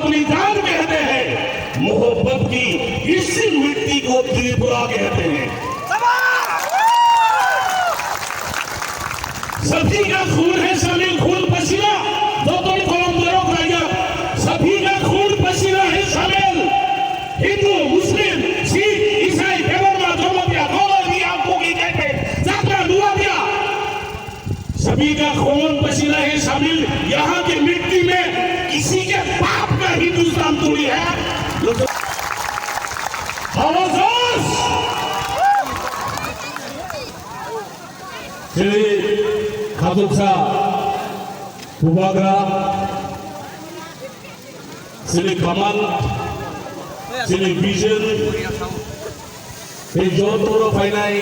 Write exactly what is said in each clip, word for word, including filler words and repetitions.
अपनी जान कहते हैं, मोहब्बत की इसी मिट्टी को त्रिपुरा कहते हैं। सभी का खून है शामिल, खून पसीना, जो तुम कलम दरो राजा, सभी का खून पसीना है शामिल। हिंदू, मुस्लिम, सिख, ईसाई, देवर्मा, जमातिया, कौन भी आपको की कहते, जातरा, नुआतिया। सभी का खून पसीना है शामिल यहाँ की मिट्टी में, किसी के बाप का हिंदुस्तान थोड़ी है। Howazars! Chini Khajuksa Bubagra, chini command, chini vision, tei joto rok phainai,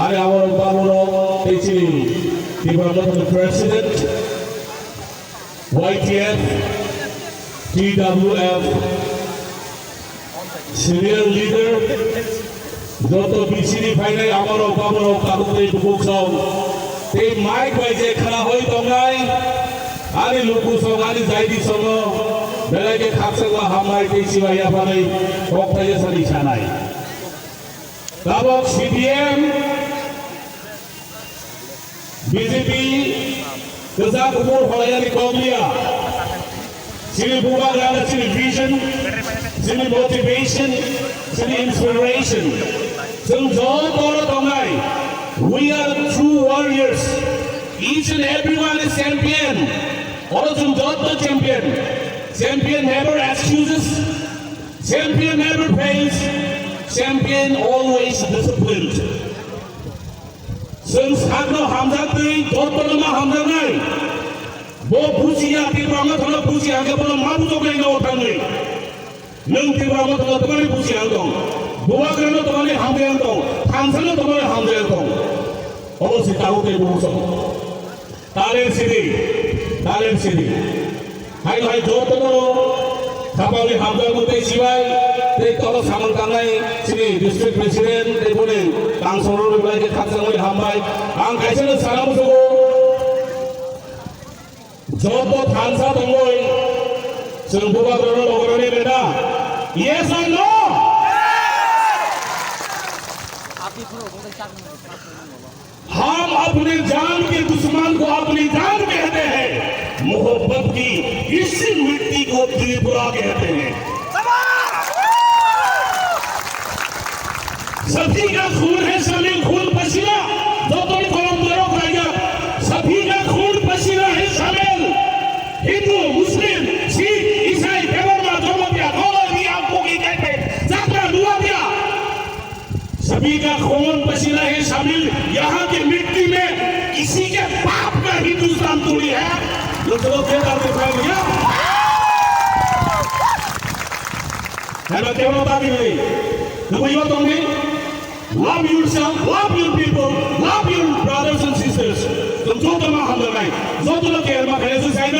ani aborok baborok, tei chini Tipra Motha ni President, Y T F, T W F, Senior leader, joto B C ni phainai aborok, baborok, tabuk tei bukuksong, tei mic bai je khna hoi tongnai, ani lukusong, ani jaidisongo, belai khe khakchangma hambai tei chibai yapharwi kok thaisa sani sanai. Tabok C P M, B J P, kwchak kuphur phalayani kok liya. Chini bubagra chini vision, chini motivation, chini inspiration. Chwng joto oro tongnai. We are true warriors. Each and everyone is champion. Oro chwng joto champion. Champion never excuses. Champion never fails. Champion always disciplined. Chwng sakno hamjak twi jotono ma hamjaknai. Bo bujiya, Tipra Mothano bujiya, hwnkhe bono ma bujoknai no thangwi. Nwng Tipra Mothano tamani bujiya wng tong. Bubagrano tamani hamjak wng tong. Thansano tamani hamjak wng tong. Obo se tabuk tei bubuksong. Talent sidi, talent sidi. Hai hai jotono khapangni hamjakmung tei chibai tei tolo samung tangnai chini district president tei boni tangsorok rwlai khe khakchangmani hambai. Ang kaisa no sana musugo, joto thansa tongoi chwng bubagrano logoroni reda. Yes or no? हम अपने जान के दुश्मन को अपनी जान कहते हैं, मोहब्बत की इसी मिट्टी को त्रिपुरा कहते हैं। सभी का खून है शामिल, खून पसीना, जो तुम कलम दरो राजा, सभी का खून पसीना है शामिल। हिंदू, मुस्लिम, सिख, ईसाई, देवर्मा, जमातिया, कौन भी आपको की कहते हैं, जातरा, नुआतिया। सभी का खून पसीना है शामिल यहाँ की मिट्टी में, किसी के बाप का हिंदुस्तान थोड़ी है। लोग चलो क्या करते हैं भैया? Hello, क्या होता है भाई? तो भैया तुम भी love yourself, love your people, love your brothers and sisters. तुम जो तुम हम लोग हैं, जो तुम लोग के एरमा खेले से साइड